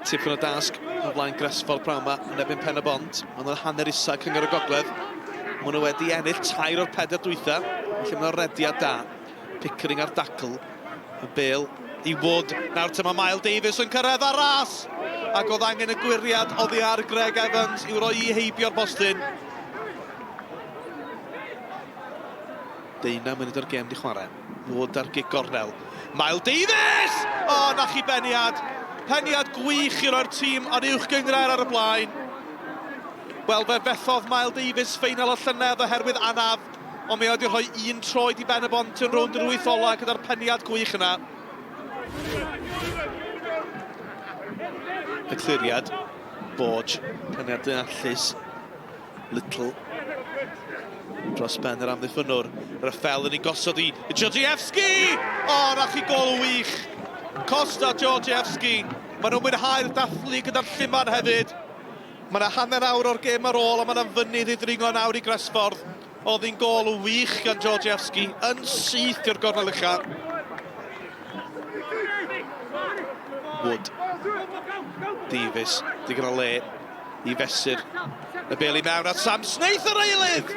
Tipyn o dasg o flaen Gresffordd prawn 'ma yn erbyn Pen y Bont. Maen nhw'n hanner isa Cyngor y Gogledd. Maen nhw wedi ennill tair o'r pedair dwytha, felly maen nhw'n rediad da. Pickering ar dacl, y bel i Wood. Nawr te mae Mael Davies yn cyrraedd ar ras! Ac oedd angen y gwyriad oddi ar Greg Evans i'w roi i heibio'r postyn. Deunaw munud o'r gêm di chwarae. Wood ar gig gornel. Mael Davies! O, na chi beniad! Peniad gwych i roi'r tîm yn uwch gynghrair ar y blaen. Wel, fe fethodd Mael Davies ffeinal y llynedd oherwydd anaf, ond mae o wedi rhoi un troed i ben y bont yn rownd yr wyth ola gyda'r peniad gwych yna. Y cliriad, Borge, peniad deallus. Little dros ben yr amddiffynnwr. Rafael yn ei gosod i Georgievski! O, na chi gol wych! Costa Georgievski. Maen nhw'n mwynhau'r dathlu gyda'r lluman hefyd. Mae yna hanner awr o'r gêm ar ôl a mae yna fynydd i ddringo nawr i Gresffordd. Oedd hi'n gol wych gan Georgievski yn syth i'r gornel ucha. Wood. Davies, digon o le i fesur y bel i mewn at Sam Snaith yr eilydd!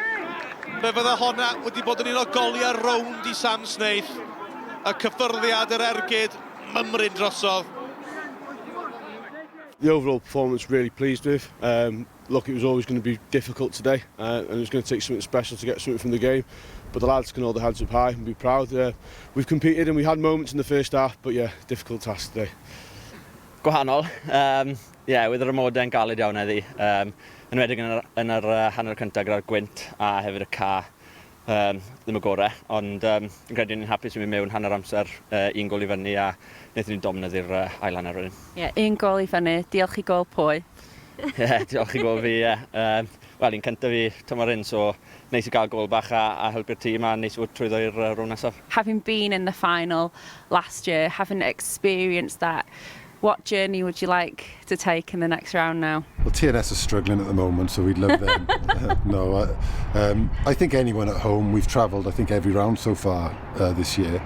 Fe fydda honna wedi bod yn un o goliau rownd i Sam Snaith. Y cyffyrddiad, yr ergyd, mymryn drosodd. The overall performance really pleased with. Um, look, it was always going to be difficult today uh, and it was going to take something special to get something from the game. But the lads can hold their heads up high and be proud. Uh, we've competed and we had moments in the first half, but yeah, difficult task today. Gwahanol. Um, Ie, yeah, oedd yr amodau'n galed iawn heddi. Um, yn enwedig yn yr, yn yr uh, hanner cyntaf gyda'r gwynt a hefyd y ca. Um, ddim y gorau, ond um, fi'n credu ni'n hapus i mynd mewn hanner amser uh, un gol i fyny a wnaethon ni dominyddu'r uh, ail hanner wedyn. Ie, yeah, un gol i fyny. Diolch i gol pwy? Ie, yeah, diolch i gol fi, ie. Yeah. Um, Wel, un cyntaf fi tymor hyn, so neis i gael gol bach a, a helpu'r tîm a neis i fod trwyddo i'r uh, rownd nesaf. Having been in the final last year, having experienced that, What journey would you like to take in the next round now? Well, TNS are struggling at the moment, so we'd love them. no, I, um, I think anyone at home, we've travelled, I think, every round so far uh, this year.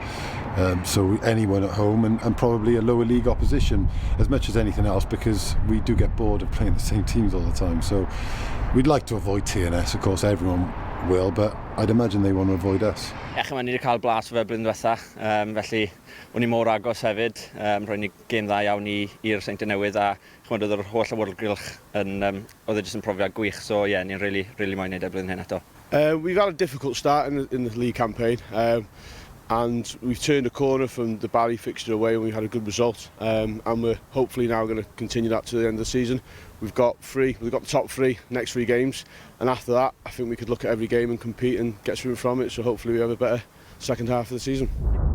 Um, so anyone at home and, and probably a lower league opposition as much as anything else because we do get bored of playing the same teams all the time. So we'd like to avoid TNS, of course, everyone will, but I'd imagine they want to avoid us. Ie, chimod, ni wedi cael blas o fe blwyddyn diwetha, um, felly o'n i mor agos hefyd, um, rhoi ni gêm dda iawn i i'r Seintiau Newydd a chimod oedd yr holl awyrgylch yn um, oedd e jyst yn profiad gwych so ie yeah, ni'n really, really moyn neud e blwyddyn hyn eto. Uh, we've had a difficult start in the, in the league campaign um, and we've turned a corner from the Barry fixture away and we had a good result um, and we're hopefully now going to continue that to the end of the season. We've got three, we've got the top three next three games and after that I think we could look at every game and compete and get something from it so hopefully we have a better second half of the season.